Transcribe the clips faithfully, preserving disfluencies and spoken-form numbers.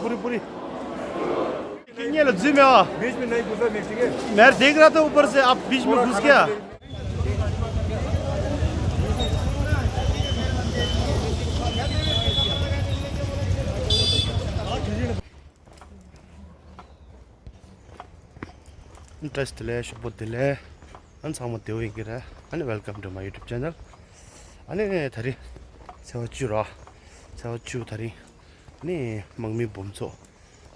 पूरी पूरी। कितने लो जी में आ? बीच में नहीं घुसा, मिर्ची के। मैं देख रहा था ऊपर से, आप बीच में घुस गया। བཀྲ་ཤིས་བདེ་ལེགས། ཞོགས་པ་བདེ་ལེགས། ཨ་ནི་ཚང་མ་བདེ་པོ་ཡིན་གྱི་རེད། ཨ་ནི་welcome to my YouTube channel། ཨ་ནི་ད་རིང་ཚེས་པ་བཅུ་ར། ཚེས་པ་བཅུ་ད་རིང་ནི་དམག་མི་འབུམ་ཚོགས།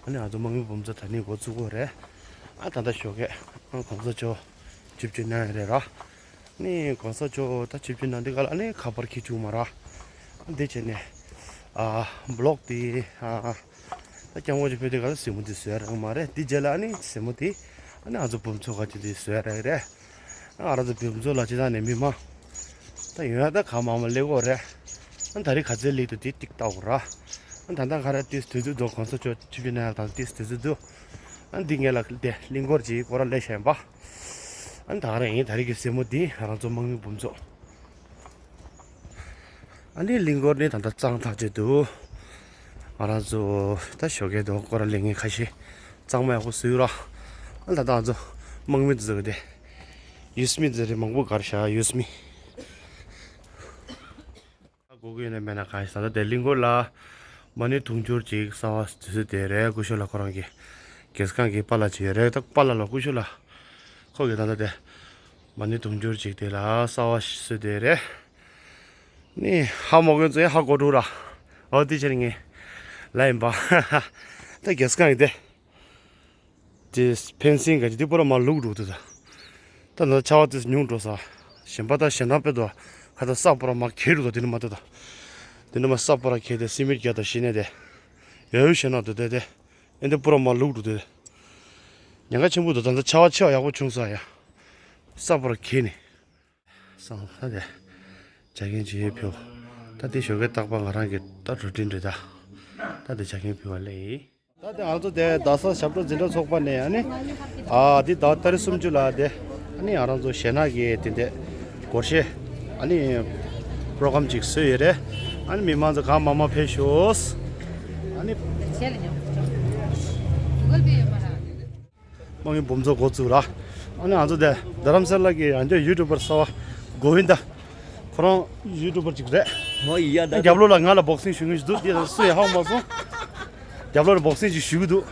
ཨ་ནི་ང་ཚོ་དམག་མི་འབུམ་ཚོགས་ད་ནི་འགོ་བཙུགས་པ་རེད། ཨ་ད་ལྟ་ཞོགས་ཀས་ཨ་གོང་ས་མཆོག་ཆིབས་བསྒྱུར་གནང་ཡོད་རེད་ར། ནི་གོང་ས་མཆོག་ད་ཆིབས་བསྒྱུར་གནང་དུས་སྐབས་ལ་ཨ་ནི་ཁ་པར་འཁྱེར་བཅུག་མ་ར། ཨ་འདི་བྱས་ནས་ཨ་བི་ལོག་དེ་ཨ། ད་སྐྱབས་མགོན་ཆེན་པོ་དེ་ག་ལ་སེན་མོ་དེ་བཟོས་རག་མ་རེད། དེ་རྗེས་ལ་ཨ་ནི་སེན་མོ་དེ་ཨ་ནི་ང་ཚོ་འབུམ་ཚོགས་ག་ཅིག་དེ་བཟོས་རག་རེད། ཨ་ང་རང་ཚོ་འབུམ་ཚོགས་ལ་ཅི་ད་ནས་མི་མང་ད་ཡོང་ཡ་ད་ག་མང་མང་སླེབས་ཀྱི་ཡོད་རེད། ཨ་ད་རེས་ག་ཚོད་སླེབས་འདུག་དེ་ཏིག་ལྟ་དགོས་ར། ཨ་ད་ལྟ་ག་རེ་དུས་དུས་ཚོད་འདུག་གོང་ས་མཆོག་ཆིབས་བསྒྱུར་གནང་ཡ་ད་དུས་དུས་ཚོད་འདུག་ཨ་འདི་ངས་ལ་དེ་གླིང་སྐོར་ཅིག་སྐོར་ར་ལས་བཞིན་པ། ཨ་ད་ག་རེ་ཡིན་ད་རེས་ཀྱི་སེན་མོ་འདི་ང་རང་ཚོ་དམག་མི་འབུམ་ཚོགས། ཨ་ནི་གླིང་སྐོར་ནི་ད་ལྟ་གཙང་ཐག་ཆོད་འདུག་ང་རང་ཚོ་ད་ཞོགས་ཀས་དུ་སྐོར་ར་ལས་ངན་ཁ་ཤས་གཙང་མ་ཡག་པོ་བཟོས་ར། ཨ་ད་ལྟ་ང་ཚོ་དམག་མི་ཚོ་གི་དེ་ཡུལ་མི་ཚོ་རེ་མང་པོ་གར་བཞག་ཡུལ་མི། ད་གོ་གི་ཡོད་ན་མེད་ན་གང་ཞིག་ད་ལྟ་དེ་གླིང་སྐོར་ལ་མ་ཎི་དུང་ཕྱུར་ཅིག་གསར་པ་བཟོས་དེ་རེད། སྐུ་ཞབས་ལ་ཁོ་རང་གི་རྒྱལ་ཁང་གི་པཱ་ལགས་ཅིག་ཡོད་རེད། ད་པཱ་ལགས་ལ་སྐུ་ཞབས་ལ་ཁོ་གི་ད་ལྟ་དེ་མ་ཎི་དུང་ཕྱུར་ཅིག་དེ་ལ་གསར་པ་བཟོས་དེ་རེད། ནི་ཧ་མ་གོ་ཚོ་ཧ་གོ་འགྲོ་ར། འོ་དེ་ཕྱིར་ངས་ལ་ཡིན་པ། ད་རྒྱལ་ཁང་གི་དེ། དེ་ཕེན་སིང་ག་ཅི་དེ་པོ་ར་མ་ལུག་འགྲོ་དུ་ད། ད་ནི་ཆར་པ་དེ་ཉུང་འགྲོ་ས། གཞན་པ་ད་གཞན་དང་དཔེ་དོ་ཁ་ད་ས་པོ་ར་མ་ཁེ་རུ་དོ་དེ་ནི་མ་དོ་ད། དེ་ནི་མ་ས་པོ་ར་ཁེ་དེ་སི་མིད་རྒྱ་དང་ཤི་ནས་དེ། ཡ་ཡུ་ཤེ་ན་དོ་དེ་དེ། ཨེ་འདི་པོ་ར་མ་ལུག་འགྲོ་དེ། ཉེན་ཁ་ཆེན་པོ་དོ་ད་ད་ཆར་པ་ཆེ་བ་ཡག་པོ་བྱུང་ས་ཡ། ས་པོ་ར་ཁེ་ནི། སང་ད་དེ། ཇ་ཁན་ཇི་ཡོད་ཕེའོ། ད་དེ་ཞོགས་ཀས་རྟག་པར་ང་རང་གི་ད་རུ་ཊིན་རེད་ད། ད་དེ་ཇ་ཁན་ཕེའུ་བ་ལེ་ཡིན། ད་དེ་ང་ཚོ་དེ་རྡ་ས་ཞབས་བྲོ་འཛིན་གྲྭ་ཚོགས་པ་ནས་ཨ་ནི། ཨ་དེ་ཟླ་བ་ཏ་རིག་སུམ་ཅུ་ལ་དེ། ཨ་ནི་ང་རང་ཚོ་གཞས་ནག་གི་དེ་འདྲས་སྒོར་གཞས། ཨ་ནི། པྲོ་གྲམ་ཅིག་བཟོས་ཡོད་རེད། ཨ་ནི་མི་མང་ཚོ་གང་མང་མང་ཕེབས་ཤོག་ཨ་ནི། དམག་མི་འབུམ་ཚོགས་འགོ་བཙུགས་ར། ཨ་ནི་ང་ཚོ་དེ་རྡ་རམ་ས་ལ་གི་ཡང་བསྐྱར་ཡུ་ཊུབ་པར་གསར་པ་གོ་ཝིན་ད། ཁོ་རང་ཡུ་ཊུབ་པར་ཅིག་རེད། ཨ་རྒྱབ་ལོགས་ལ་ང་ལ་བོག་སིང་ཞུ་མཁན་ཞིག་འདུག་དེ་ལ་སུ་ཡང་ཧ་གོ་མ་སོང་། རྒྱབ་ལོགས་ལ་བོག་སིང་ཅིག་ཞུ་གི་འདུག་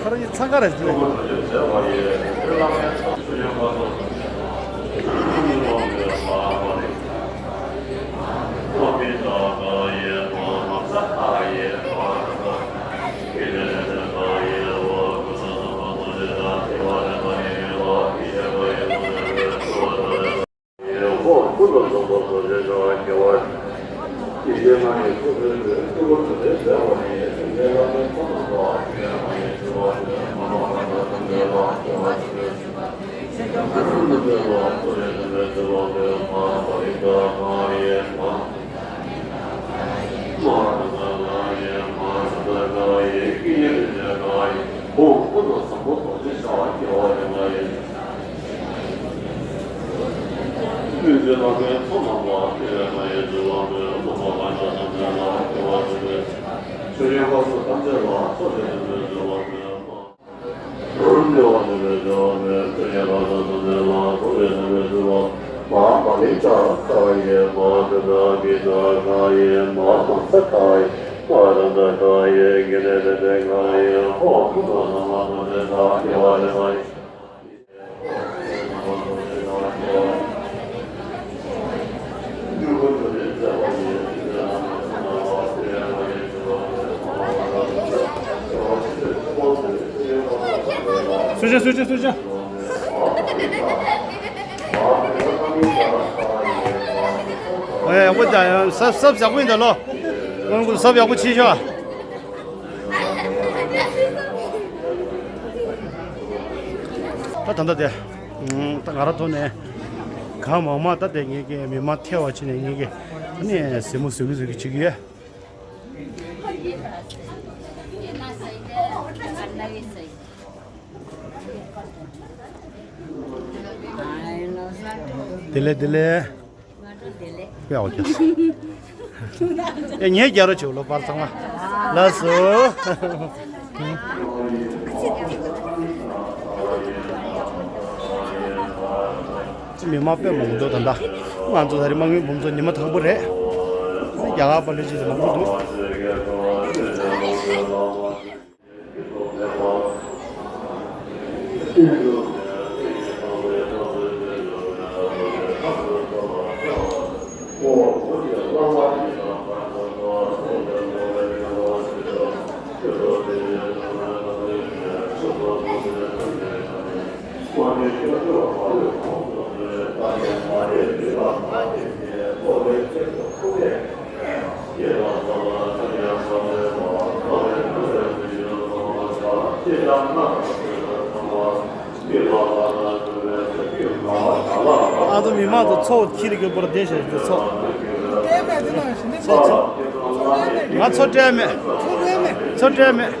ཁོ་རང་གཉིས་འཚང་ཁ་རེད་ཟེར། སུ་ཆ་སུ་ཆ་སུ་ཆ། ཨེ་ཡག་པོ་ད་ཡང་སབ་སབ་ཡག་པོ་ཡིན་ད་ལོ། སྔོན་གོ་སབ་ཡག་པོ་ཕྱིན་ཤག་ད་ད་ལྟ་དེ། ད་ང་རང་ཐོག་ནས་གང་མང་མང་ད་དེ་ངེད་ཀྱི་མི་མང་ཐེ་བ་བྱས་ནས་ངེད་ཀྱི་ཨ་ནི་ཟིན་མོ་ཟོས་ཀྱི་ཟོས་ཀྱི་བྱེད་ཀྱི་ཡོད། བདེ་ལེགས་བདེ་ལེགས། དཔེ་ཨོ་ཁྱོད། ཨེ་ངས་རྒྱ་རོ་བྱེད་ལོ་པར་ཚང་མ། ལགས་སོ། མི་མང་དཔེ་མང་པོ་འདུག་ད་ལྟ་ང་ཚོ་ད་རེས་དམག་མི་འབུམ་ཚོ་ཉི་མ་དང་པོ་རེད། རྒྱ་གར་པ་ལུས་ཅིག་མང་པོ་འདུག་ཨ་ཚོ་མི་མང་ཚོ་ཚོགས་ཁྱི་རིགས་པོར་བསྡད་ཤག་ཚོགས། ཚོགས་ཚོགས། ང་ཚོ་སྤྲད་མེད། ཚོ་སྤྲད་མེད།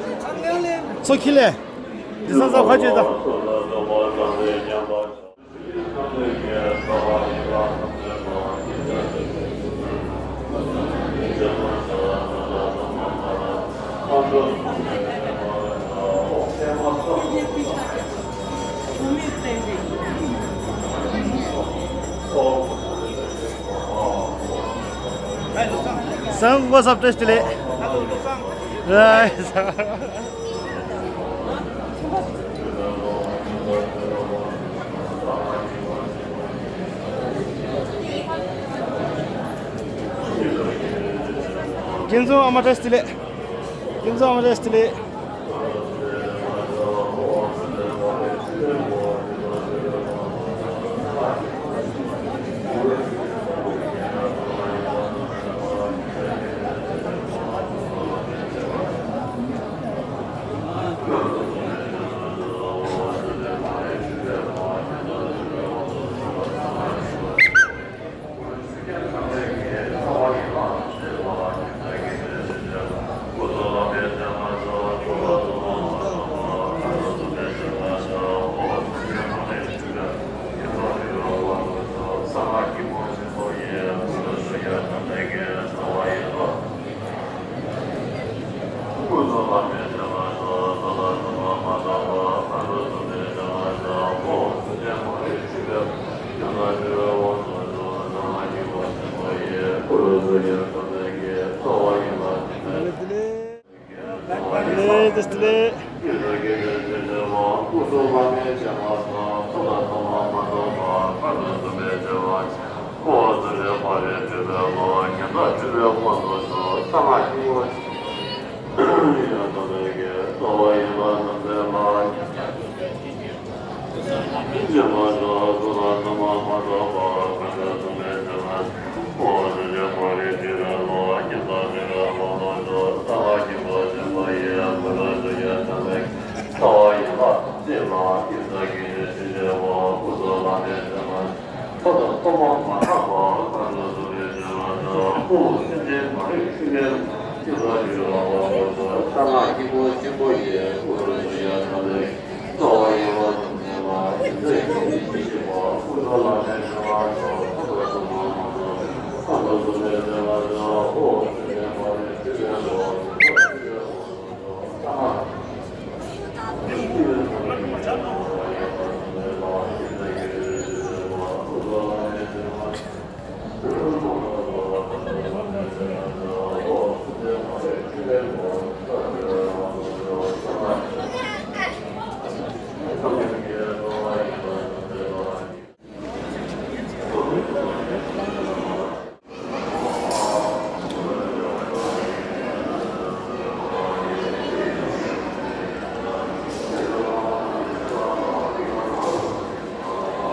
ཚོ་ཁྱི་ལས། འདི་ས་ས་ཁ་ཆེ་ད། སང་གོ་སབ་ཏེ་སྟི་ལེ། རེད། ཀུན་བཟང་ཨ་མ་བཀྲ་ཤིས་བདེ་ལེགས། ཀུན་བཟང་ཨ་མ་བཀྲ་ཤིས་བདེ་ལེགས།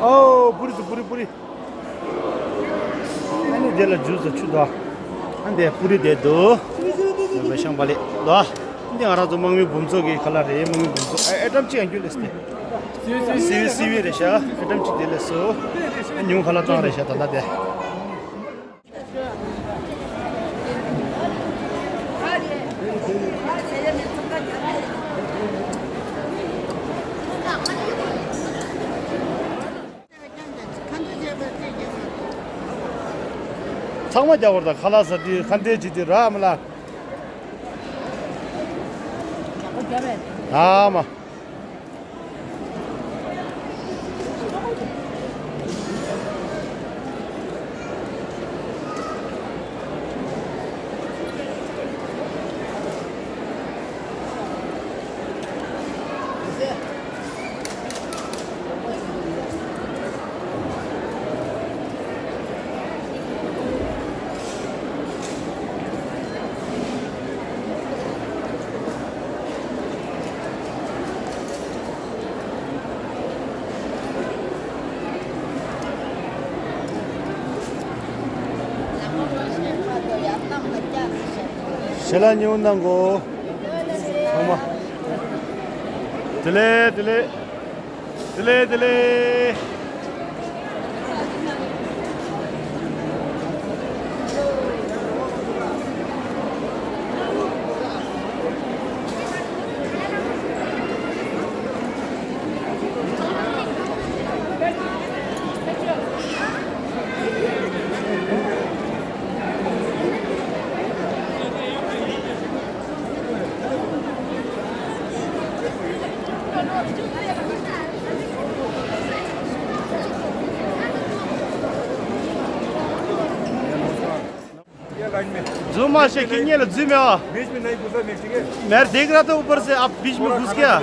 ཨོ་པུ་རི་དུ་པུ་རི་པུ་རི། ཨ་ནི་དེ་ལ་ཇུས་དང་ཆུ་དང་། ཨ་འདི་པུ་རི་དེ་འདུག་ཡོད་པའི་ཤང་པ་ལེ་དོ། འདི་ང་རང་ཚོ་དམག་མི་འབུམ་ཚོགས་ཀྱི་ཁ་ལག་རེད། དམག་མི་འབུམ་ཚོགས་ཨ་ཨེ་ཊམ་གཅིག་ཡང་རྒྱུ་ལས་སྟེ། སི་བི་སི་བི་རེད་ཤག་ཨེ་ཊམ་གཅིག་དེ་ལས་སོ། ཨ་ཉུང་ཁ་ལག་བཏང་རེད་ཤག་ད་ལྟ་དེ། ཚང་མ་རྒྱག་བར་དང་ཁ་ལག་ཟ་དུས་ཁ་འདས་བྱེད་དུས་རག་མ་ལ། ཨ་མ། ཞལ་ལག་ཉེ་བོ་གནང་གོ། ཚང་མ། དེ་ལེ་དེ་ལེ། དེ་ལེ་དེ་ལེ། ये लाइन में। जूम मार से किन्ने लो जूम है। बीच में नहीं घुसा, मिक्सिंग है। मैं देख रहा था ऊपर से, आप बीच में घुस गया।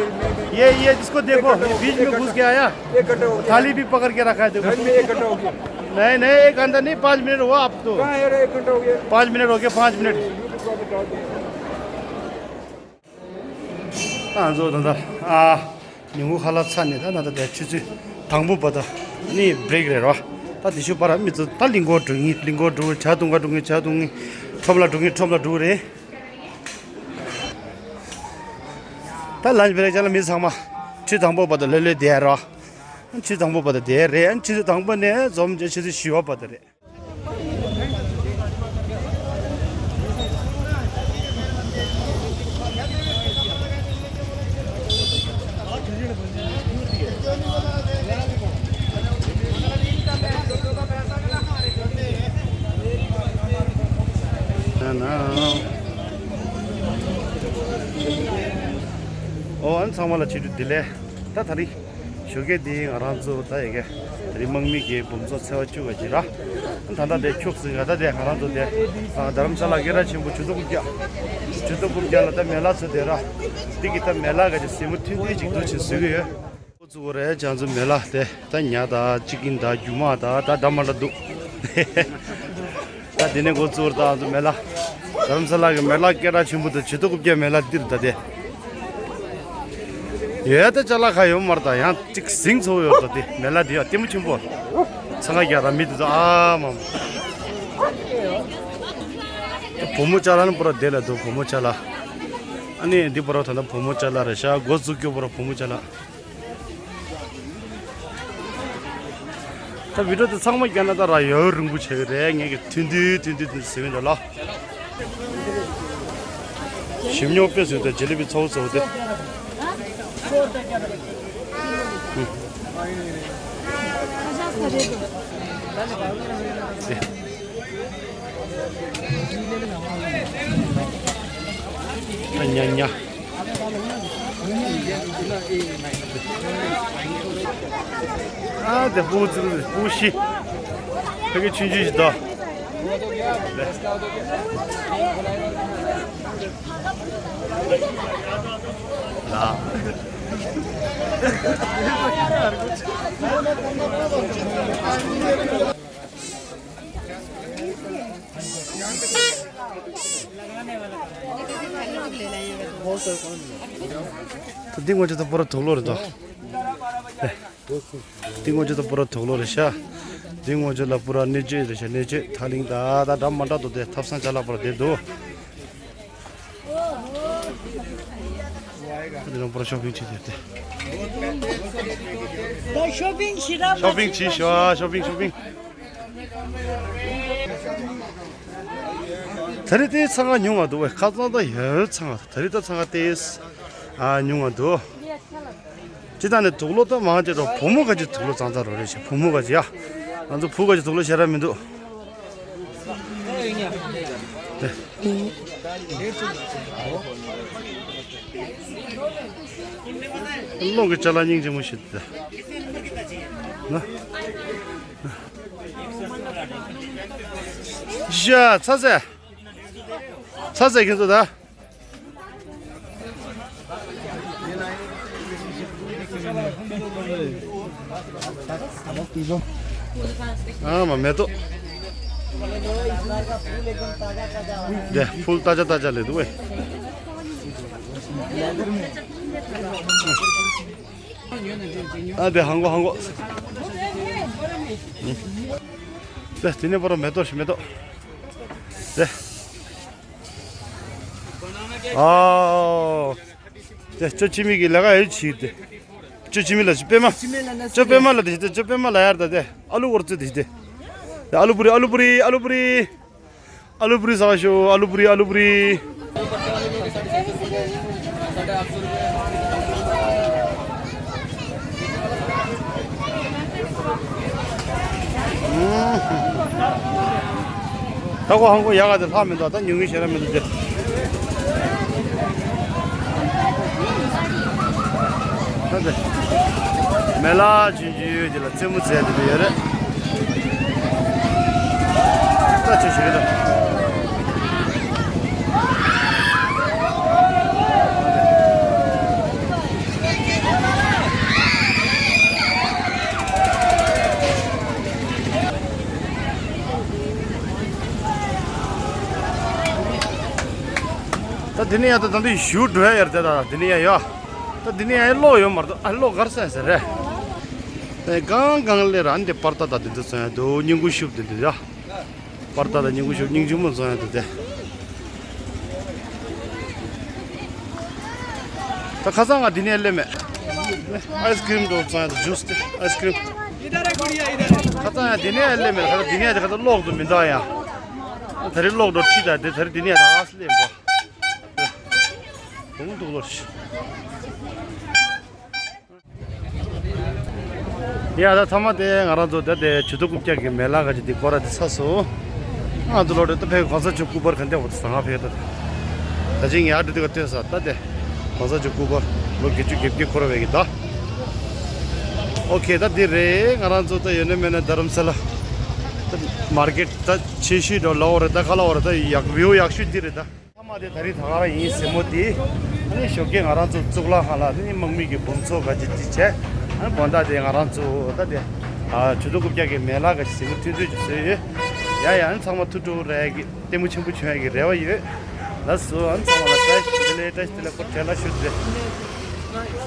ये, ये इसको देखो, ये बीच में घुस गया। या एक घंटा हो गया। थाली भी पकड़ के रखा है, देखो। लाइन में एक घंटा हो गया। नहीं, नहीं, एक घंटा नहीं, पाँच मिनट हुआ अब तो। कहाँ है रे, एक घंटा हो गया। पाँच मिनट हो गया, पाँच मिनट। ད་ང་ཚོ་ད་ལྟ་ཨ་ཉིན་གུང་ཁ་ལག་ཚར་ནས་ད་ད་ལྟ་དེ་ཆུ་ཚོད་དང་པོ་བར་དུ་ནི་བྷི་རེག་རེད་རོ། ད་དེ་ཤུ་བར་མི་ཚོ་ད་གླིང་སྐོར་འགྲོ་ངེས་གླིང་སྐོར་འགྲོ་ཇ་འཐུང་ག་འགྲོ་ངེས་ཇ་འཐུང་ངེས་ཁྲོམ་ལ་འགྲོ་ངེས་ཁྲོམ་ལ་འགྲོ་རེད། ད་ལན་ཅི་བྷི་རེག་ཅག་ལ་མི་ཚང་མ་ཆུ་ཚོད་དང་པོ་བར་དུ་ལྷོད་ལྷོད་བསྡད་རོ། ཆུ་ཚོད་དང་པོ་བར་དུ་བསྡད་རེད། ཆུ་ཚོད་དང་པོ་ནས་འཛོམས་རྗེས་ཆུ་ཚོད་བཞི་བ་བར་དུ་རེད། ཨོ་ཨན་ཚང་མ་ལ་ཆེད་དུ་བདེ་ལེགས། ད་ད་རིང་། ཞོགས་ཀས་འདི་ང་རང་ཚོ་ད་ཡ་གི་དེ་རིང་དམག་མི་གི་འབུམ་ཚོགས་ཚེས་པ་བཅུ་པ་ཅིག་ར། ད་ལྟ་དེ་ཁྱུག་ཟིན་ག་ད་དེ་ང་རང་ཚོ་དེ་རྡ་རམ་ས་ལ་སྐད་གྲགས་ཆེན་པོ་ཇུ་ཏོ་རྐུབ་བཀྱག་ཇུ་ཏོ་རྐུབ་བཀྱག་ལ་ད་མེ་ལ་ཚོ་དེ་ར། འདི་གི་ད་མེ་ལ་ག་ཅིག་སེ་མོ་ཐུང་ཐུང་ཅིག་འདུག་ཅིག་བཟོས་གི་ཡོད། འགོ་བཙུགས་རེད་ཅང་ཚོ་མེ་ལ་དེ་ད་ཉ་ད་ཅི་ཀིན་ད་རྒྱུ་མ་ད་ད་ད་མ་ལ་འདུག་ད་དེ་ནས་འགོ་བཙུགས་རེད་ད་ང་ཚོ་མེ་ལ། རྡ་རམ་ས་ལ་གི་མེ་ལ་སྐད་གྲགས་ཆེན་པོ་དང་ཇུ་ཏོ་རྐུབ་བཀྱག་མེ་ལ་འདིར་ད་དེ། ཡོད་ད་ཅ་ལག་ཁ་ཡོད་མར་ད་ཡང་ཅིག་ཟིང་ཚོ་ཡོད་ད་དེ་མེ་ལ་དེ་ཡ་ལྟད་མོ་ཆེན་པོ། འཚང་ཁ་རྒྱག་ར་མི་དེ་ཚོ་ཨ་མ་མ། བུ་མོ་ཅ་ལག་ནི་པོ་ར་དེ་ལ་འདུག་བུ་མོ་ཅ་ལག་ཨ་ནི་འདི་པོ་ར་ད་ལྟ་བུ་མོ་ཅ་ལག་རེད་ཤག་འགོ་བཙུགས་རྒྱུ་པོ་ར་བུ་མོ་ཅ་ལག་ད་བི་ཌིའོ་དེ་ཚང་མ་བརྒྱབ་ན་ད་ར་ཡོད་རིང་པོ་བྱེད་གི་རེད། ངས་ཀྱི་ཐུང་ཐུང་ཐུང་ཐུང་ཐུང་ཟེར་གི་འདུག་ལ། ཞིམ་ཉོག་དཔེ་བཟོས་ཏེ་ཇི་ལི་བི་ཚ་བོ་ཚ་བོ་དེ། ཨ་ཉ་ཉ། ཨ་དེ་སྤུ་གུ་ཚོ་སྤུ་གུ་ཤི། ཕ་གི་ཆུང་ཆུང་ཞིག་དོ། ལ། ད་འདི་ངོ་ཅི་ད་པོ་ར་དུག་ལོ་རེད་དོ། འདི་ངོ་ཅོ་ད་པུ་ར་དུག་ལོག་རེད་ཤག་འདི་ངོ་ཅོ་ལ་པུ་ར་གནས་མཆོད་རེད་ཤག་གནས་མཆོད་ཐག་ལིང་ད་ད་འདྲ་མ་འདྲ་འདུག་དེ་ཐབ་ཚང་ཅ་ལག་པུ་ར་དེ་འདུག་འདི་ནང་པུ་ར་ཤོ་པིང་བྱེད་དེ་དེ། ད་ཤོ་པིང་བྱེད་ར། ཤོ་པིང་བྱེད་ཤོག་ཤོ་པིང་ཤོ་པིང་། ད་རེས་དེ་འཚང་ཁ་ཉུང་བ་འདུག་བས། ཁ་སང་ད་ཡོད་འཚང་ཁ། ད་རེས་ད་འཚང་ཁ་དེ་ཨ་ཉུང་བ་འདུག་སྤྱིར་བཏང་ནས་དུག་ལོག་ད་མང་ཆེ་རོ་བུ་མོ་ག་ཅིག་དུག་ལོག་ཙང་ཙང་རོ་རེད་ཤག་བུ་མོ་ག་ཅིག་ཡ། ང་ཚོ་བུ་ག་ཅིག་དུག་ལོག་ཞེ་དྲག་མི་འདུག་གློག་གི་ཅ་ལག་སྙིང་རྗེ་མོ་ཞིག་འདུག་ད། ན། ཤ་ཚ་ཚ། ཚ་ཚ་ཁྱེད་ཚོ་ད། ཨ་མ་མེ་ཏོག་འདི་ཕུལ་ཏ་ཅ་ཏ་ཅ་ལས་འདུག་བས། ཨ་འདི་ཧང་གོ་ཧང་གོ། འདི་དེ་ནས་པར་མེ་ཏོག་ཞིག་མེ་ཏོག་འདི། ཨའོ། དེ་ཅོ་ཅི་མི་གི་ལས་ཀ་ཡོད་ཆི་དེ། ཅོ་ཅི་མི་ལ་ཅི་པད་མ། ཅོ་པད་མ་ལ་དེ་ཅོ་པད་མ་ལ་ཡར་ད་དེ་ཨ་ལུ་འོར་ཙི་དེ་དེ། དེ་ཨ་ལུ་པུ་རི་ཨ་ལུ་པུ་རི་ཨ་ལུ་པུ་རི། ཨ་ལུ་པུ་རི་ཟ་ཤོ་ཨ་ལུ་པུ་རི་ཨ་ལུ་པུ་རི། ད་ཁོ་ཧང་གོ་ཡག་ག་དེ་ལྷག་མི་འདུག་ད་ཉུང་ཉུང་ཞེ་དྲག་མི་འདུག་དེ། ད་དེ་མེ་ལ་ཆུང་ཆུང་ཡོད་དེ་ལ་རྩེད་མོ་རྩེ་དེ་ཡོད་རེད། ད་ཆུ་ཞིག་རེད། ད་འདི་ནས་ཡར་ད་ད་འདི་བཞུགས་འགྲོ་ཡ་ཡར་དེ་ད་འདི་ནས་ཡར་ཡོད། ད་འདི་ནས་ཡར་གློག་ཡོད་མ་རེད། ཨ་གློག་གར་སོང་ཟེར་རེད། ད་གང་གང་ལས་རང་འདི་པར་ད་ད་འདི་འདི་སོང་ཡ་འདུག་སྙིང་ཁུ་ཤུབ་འདི་འདི་ཡ། པར་ཏ་དང་སྙིང་ཁུ་ཤུབ་སྙིང་རྗེ་མོ་བཟོ་ཡ་འདུག་སྟེ། ད་ཁ་སང་ང་འདི་ནས་སླེབས་མེད། ཨའི་སི་ཀི་རིམ་འདྲ་བོ་བཟོ་ཡ་འདུག་ཇུས་དེ་ཨའི་སི་ཀི་རིམ། ཁ་སང་ཡང་འདི་ནས་སླེབས་མེད། ཁ་སང་འདི་ནས་ཁ་སང་གློག་ཏུ་མི་འདུག་ཡ། ད་རེས་གློག་འགྲོ་ཁྲིད་ད་དེ་ད་རེས་འདི་ནས་ད་ཨ་སི་སླེབས་པ། དུང་འདུག་ལོ། ཡ་ད་ཐ་མ་དེ་ང་རང་ཚོ་ད་དེ་ཆུ་ཚོད་རྐུབ་བཀྱག་གི་མེ་ལ་ག་ཅིག་དེ་སྐོར་ར་དེ་ཚར་སོང་། ང་ཚོ་ལོ་རེ་ད་ཕེབས་གོང་ས་མཆོག་སྐུ་པར་ག་འདྲ་བོ་དེ་ཟ་ང་ཕེབས་ད། ད་ཅིག་ངས་ཨ་འདྲ་དེ་ག་ཐོན་ས་ད་དེ་གོང་ས་མཆོག་སྐུ་པར་ལོ་བརྒྱད་ཅུ་གྱ་བརྒྱད་འཁོར་བའི་གི་ད། ཨོ་ཁེ་ད་འདི་རེད། ང་རང་ཚོ་ད་ཡོད་ན་མེད་ན་རྡ་རམ་ས་ལ་ད་མར་ཀེཊ་ད་ཆེ་ཤོས་འགྲོ་ལ་འོ་རེད། ད་ག་ལ་འོ་རེད། ད་ཡག་བིའུ་ཡག་ཤོས་འདི་རེད་ད། ཐ་མ་དེ་ད་རིང་ད་ག་རང་ཡིན་ཟེར་མོ་དེ། ཨ་ནི་ཞོགས་ཀས་ང་རང་ཚོ་གཙུག་ལག་ཁང་ལ་ཨ་ནི་དམག་མི་གི་འབུམ་ཚོགས་ག་ཅིག་ཅིག་བྱས། ཨ་ནི་དགོང་དག་དེ་ང་རང་ཚོ་ད་དེ་ཨ་ཆུ་ཚོད་རྐུབ་བཀྱག་གི་མེ་ལ་ག་ཅིག་ཟེར་མོ་ཐུན་ཚོད་ཅིག་བཟོས་ཡོད། ཡ་ཡ་ཨ་ནི་ཚང་མ་ཐུགས་སྤྲོ་བོ་རག་གི་ལྟད་མོ་ཆེན་པོ་བྱུང་ཡ་གི་རེ་བ་ཡོད། ལགས་སོ། ཨ་ནི་ཚང་མ་ལ་བཀྲ་ཤིས་བདེ་ལེགས། བཀྲ་ཤིས་བདེ་ལེགས། སྐུ་བགྲེས་ལ་ཞུ་རེ།